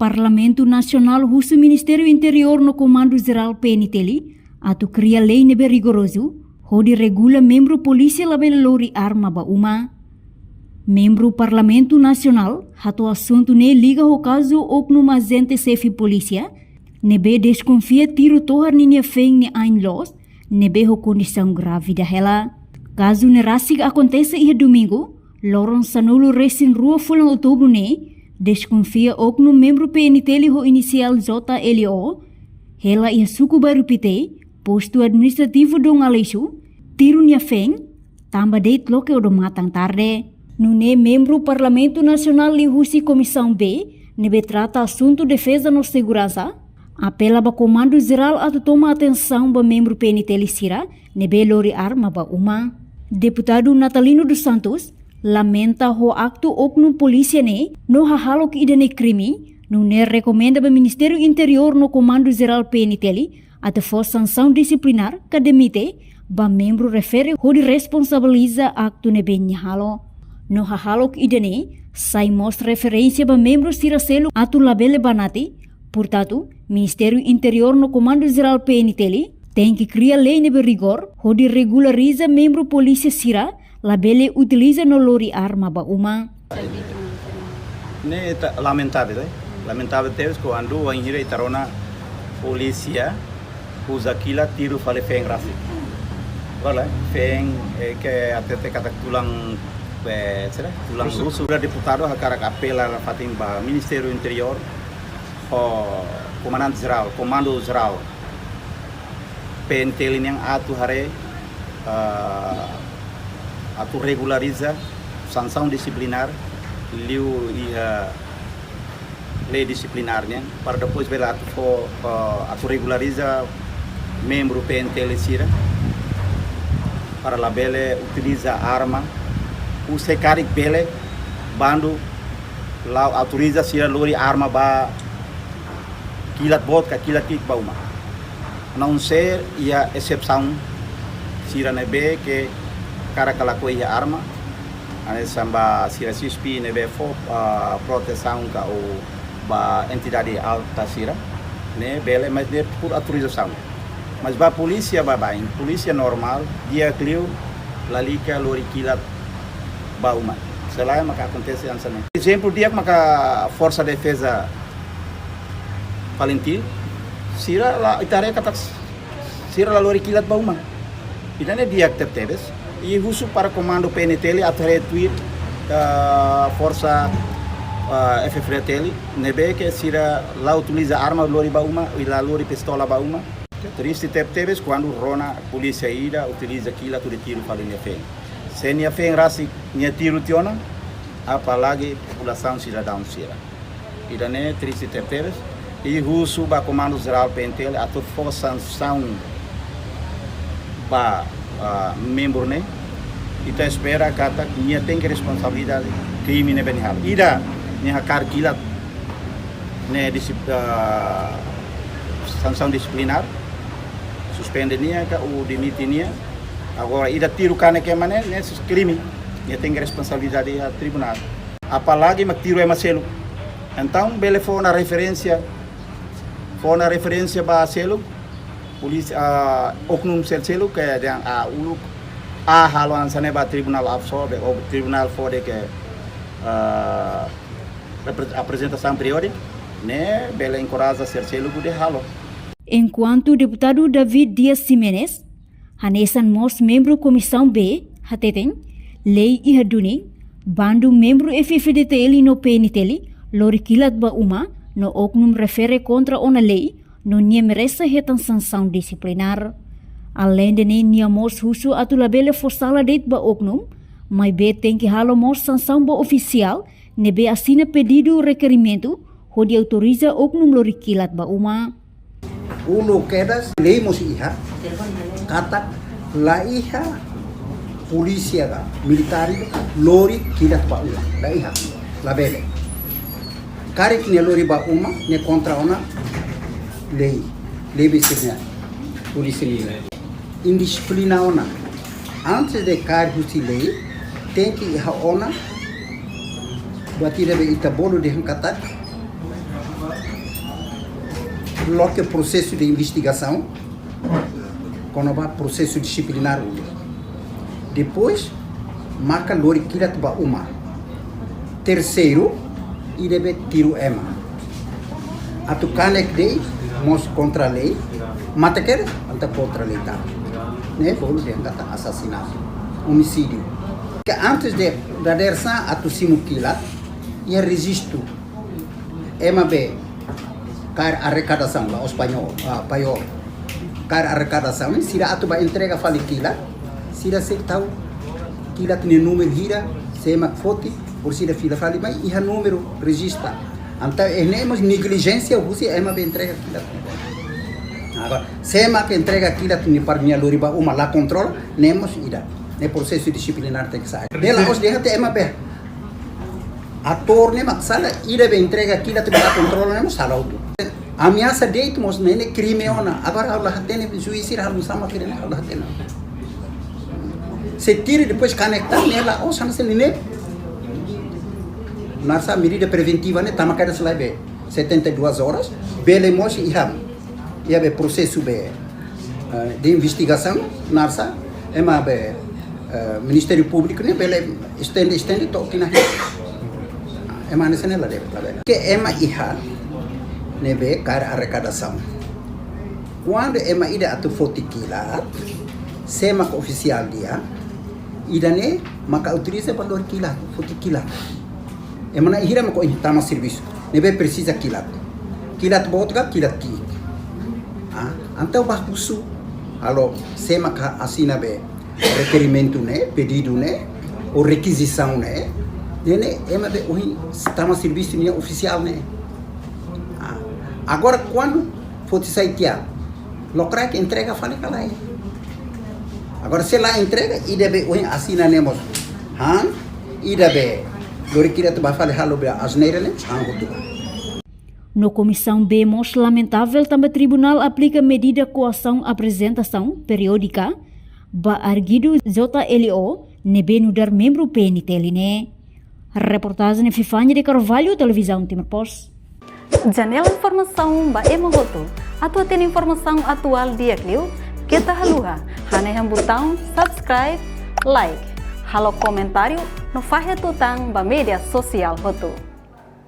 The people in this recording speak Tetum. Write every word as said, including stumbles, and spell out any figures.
Parlamentu Nasionál husu Ministériu Interiór no Komandu Jerál P N T L atu kria lei ne'ebé rigorozu, hodi regula membru polísia labele lori arma ba uma. Membru Parlamentu Nasionál hato'o asuntu ne'e liga ho kazu oknum ajente xefe polísia ne'ebé deskonfia tiru tohar ninia feen nia ain loos, ne'ebé ho kondisaun grave ida hela. Kazu ne'e rasik akontese iha Domingu, loron sanulu-resin-rua fulan Outubru ne'e, deskonfia oknum membru P N T L ho inisiál J L O, hela iha suku Bairru Pité, postu administrativu Dom Aleixo, tiru nia feen, tanba de'it loke odamatan tarde. Nune'e membru Parlamentu Nasionál liuhusi Komisaun B, ne'ebé trata asuntu defeza no seguransa, apela ba Komandu Jerál atu toma atensaun ba membru P N T L sira ne'ebé lori arma ba uma. Deputadu Natalino dos Santos lamenta ho aktu oknum polísia ne'e no hahalok ida-ne'e krime, nune'e rekomenda ba Ministériu Interiór no Komandu Jerál P N T L atu fó sansaun disiplinár ka demite ba membru refere hodi responsabiliza aktu ne'ebé nia halo. No hahalok ida-ne'e sai mós referénsia ba membru sira seluk atu labele banati. Portantu, Ministériu Interiór no Komandu Jerál P N T L tenke kria lei ne'ebé rigór hodi regulariza membru polísia sira labele utiliza no lori arma ba uma. Ne'e ita lamentavel, eh? Lamentavel tebes kuandu wainhira ita rona polísia uza kilat tiru fali feen rasik. Vale, feen, eh, ke hatete katak tulang, eh, sira, tulang rusu. Rusu. Deputadu hakarak apela nafatin ba Ministériu Interiór, ho Komandante Jerál, Komandu Jerál P N T L nian atu haree, ah, atu regulariza sansaun disiplinár liu iha lei disiplinár nian, para depois bele atu fó, ah, atu regulariza membru P N T L sira, para labele utiliza arma, ou se karik bele bandu la autoriza sira lori arma ba kilat boot ka kilat ki'ik ba uma. A não ser iha exesaun sira ne'ebé ke hakarak ka lakohi iha arma, hanesan ba sira C S P ne'ebé fó, ah, protesaun ka ou ba entidade alta sira, ne'e bele, mas ne'e por autorizasaun. Mas ba polísia baibain, polísia normál, di'ak liu lalika lori kilat ba uma. Selae maka akontese hanesan ne'e. Ezemplu di'ak maka Forsa Defeza FALINTIL, sira la, ita haree katak sira la lori kilat ba uma. Ida-ne'e di'ak tebetebes. I husu para Komandu P N T L atu haree tuir, eh, Forsa, eh, F F D T L, ne'ebé ke sira la utiliza arma lori ba uma, i la lori pistola ba uma. Triste tebetebes kuandu rona polísia ida utiliza kilat hodi tiru fali nia feen. Se nia feen rasik nia tiru tiha ona, apalagi populasaun sidadaun sira. Ida-ne'e triste tebetebes. I husu ba Komandu Jerál P N T L atu fó sansaun ba, ah, membru ne'e. Ita espera katak nia tenke responsabilidade krime ne'ebé nia halo. Ida nia hakarak kilat ne'e disip-, ah, sansaun disiplinár, suspende nia ka ou demite nia. Agora, ida tiru kanek ema ne'e, ne'e sus-, krime. Nia tenke responsabilidade iha tribunál. Apalagi mak tiru ema seluk. Entaun, bele fó ona referénsia, fó ona referénsia ba seluk, polísia, ah, oknum sel-, seluk ke dehan, ah, uluk, ah, halo hanesan ne'e ba tribunál absolve, ou tribunál fó de'it ke, ah, repre-, aprezentasaun periódika, ne'e bele enkoraja sira seluk hodi halo. Enkuantu Deputadu David Dias Ximenes, hanesan mós membru Komisaun B, hateten, lei iha duni, bandu membru F F D T L no P N T L lori kilat ba uma, no oknum refere kontra ona lei, no nia merese hetan sansaun disiplinár. Aleinde ne'e, nia mós husu atu labele fó sala de'it ba oknum, maibé tenke halo mós sansaun ba ofisiál ne'ebé asina pedidu rekerimentu hodi autoriza oknum lori kilat ba uma. Uluk kedas lei mós iha, katak la iha polísia ka militár lori kilat ba uma. La iha, labele. Karik nia lori ba uma, ne'e kontra ona lei, lei besirnya, polísia nila. Indisiplina ona. Antes de kaer husi lei, tenke iha ona buat ida be ita bolu dehan katak Loke prosesu de investigasaun kona-ba prosesu dixiplinár uluk. Depois, maka lori kilat ba uma. Terseiru, ida be tiru ema. Atu kanek de'it mós kontra lei, mate kedas entaun kontra lei tan. Ne'e bolu dehan katak asasinatu, omisídiu. Ke antes de dadeer-saan atu simu kilat, iha rejistu ema be kaer arrekadasaun, la'ós paiol, ah, paiol. Kaer arrekadasaun, sira atu ba entrega fali kilat, sira sei tau kilat nia númeru hira, sé mak foti, por sira fila fali mai iha númeru rejista. Entaun, eh, ne'e mós neglijénsia husi ema be entrega kilat. Agora, sé mak entrega kilat ne'e para nia lori ba uma la kontrola, ne'e mós ida. Ne'e prosesu dixiplinár tenke sai. Ne'e la'ós dehan katak ema be autór ne'e mak sala, ida be entrega kilat ne'e la kontrola ne'e mós sala hotu. Ameasa de'it mós ne'e, ne'e krime ona. Agora ha'u la hatene, juís sira halo sama kira ne'e, ha'u la hatene. Se tiru depois kanek tan ne'e la'ós hanesan ne'e. Naran sá, medida preventiva ne'e tama kedas lai be setenta e duas horas, bele mós iha, iha be prosesu be, eh, de investigasaun, naran sá, ema be, eh, Ministériu Públiku ne'e bele estende, estende to'o tinan hira. Ema hanesan ne'e la debe, la debe. Ke ema iha ne'ebé kaer arrekadasaun. Kuandu ema ida atu foti kilat, sé mak ofisiál di'ak, ida-ne'e maka autoriza ba lori kilat, foti kilat. Ema na'in hira mak ohin tama servisu, ne'ebé presiza kilat. Kilat boot ka kilat ki'ik. Ah, entaun ba husu halo sé mak asina be rekerimentu ne'e, pedidu ne'e, ou rekizisaun ne'e, ne'e, ne'e ema be ohin tama servisu nia ofisiál ne'e. Ah, agora kuandu foti sai tiha, lokraik entrega fali ka lae. Agora se la entrega, ida be ohin asina ne'e mós han, ida be lori kilat ba fali halo be asneira ne'e han hotu. No Komisaun B mós lamentavel tanba Tribunál aplika medida koasaun aprezentasaun periódika ba arguidu J L O ne'ebé nu'udar membru P N T L ne'e. Reportajen Epifania de Carvalho, Televizaun Timor Post. Janela informasaun ba ema hotu. Atu hatene informasaun atuál di'ak liu, keta haluha hanehan butaun subscribe, like, halo komentáriu no fahe tutan ba média sosiál hotu.